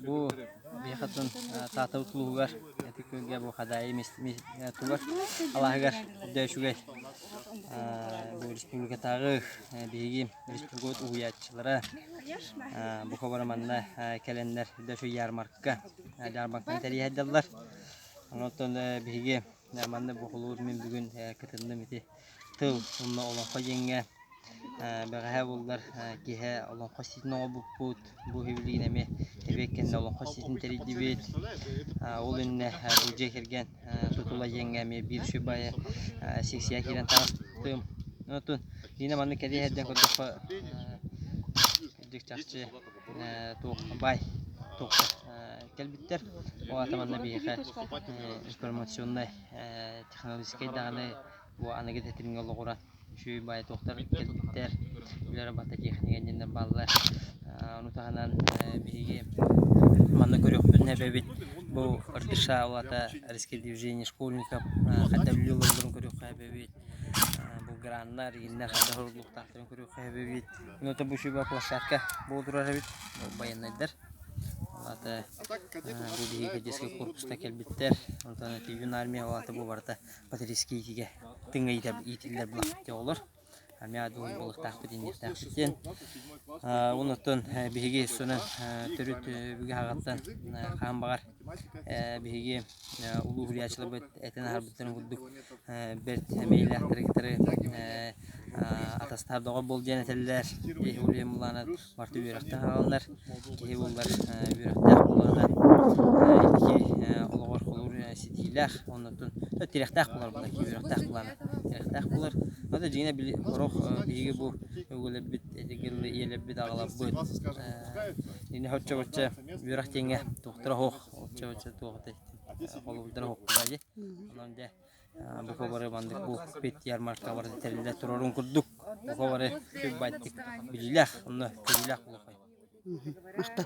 Бу биһиэхэ Таатабыт улууһугар ити күөлгэ бу Хадаайы тугар алааһыгар үрдэ үчүгэй бу республикатааҕы биһиги республикабыт уһуйааччылара бука бары манна кэлэннэр үрдэ үчүгэй ярмарка дьаарбаҥканы тэрийэ сылдьаллар. Онтон биһиги манна бу холуур мин бүгүн кытынным ити тыл уонна олоҥхо диэҥҥэ Бэҕэһээ буоллар киэһэ олоҥхо ситин оҥорбуппут, бу билигин эмиэ эбиэт кэннэ олоҥхо ситин тэрийдибит. Ол иннинэ бу дьиэ кэргэн тутула диэҥҥэ эмиэ биир үчүгэй баайы сиэксийэ киирэн таҕыстым. Онтон Нина маннык кэлиэ эрдэн көрдөххө кырдьык чахчы туох баай туох кэлбиттэр. Ол аата манна биһиэхэ информационнай технологическай даҕаны бу аныгы тэтимҥэ олоҕуран үчүгэй баайы туохтар кэлбиттэр, үлэлэр барыта техника диэннэр бааллар. Ону таһынан биһиги манна көрүөхпүтүн эбэбит бу РДШ улаата резкое движение школьников хайдах үлэлииллэрин көрүөххэ эбэбит. Бу граннар игиннэр хайдах уруулуохтаахтарын көрүөххэ эбэбит. Ну это бу үчүгэй площадка буола турар эбит. Байыаннайдар. Улаата бу биһиги детский корпуста кэлбиттэр. Онтон ити юнармия улаата бу барыта патриотическай иитиигэ тыҥа иитиллэр былаһаакка оҕолор эмиэ дуон буолуохтаахпыт инниэхтээхпит диэн. Оннуттан биһиги сонун төрүт өбүгэ аҕаттан хаан баҕар биһиги улуу суруйааччыларбыт этэн аһарбыттарын курдук бэрт мэйилээхтэри кытары атастаһар доҕор буол диэн этэллэр. Киһи улуйан булаанат барыта үөрэхтээх аҕаллар. Киһи буоллар үөрэхтээх буоллаҕына инники олоҕор холуур ситиилээх оннуттан тирэхтээх буолар буолар киһи үөрэхтээх буоллаҕына тирэхтээх буолар. Ата дьиҥинэ били сорох биһиги бу өбүгэлэрбит этигил ийэлэрбит аҕаларбыт ини оччо-бачча үөрэх диэҥҥэ туохтара суох оччо-бачча туох этэй холобурдара суох дии. Онон дьэ Бука бары маннык бу пет ярмарка барыта тэриллэ турарын курдук бука бары сүр байтик билиилээх, онно көрүүлээх буолуоххай. Махтал.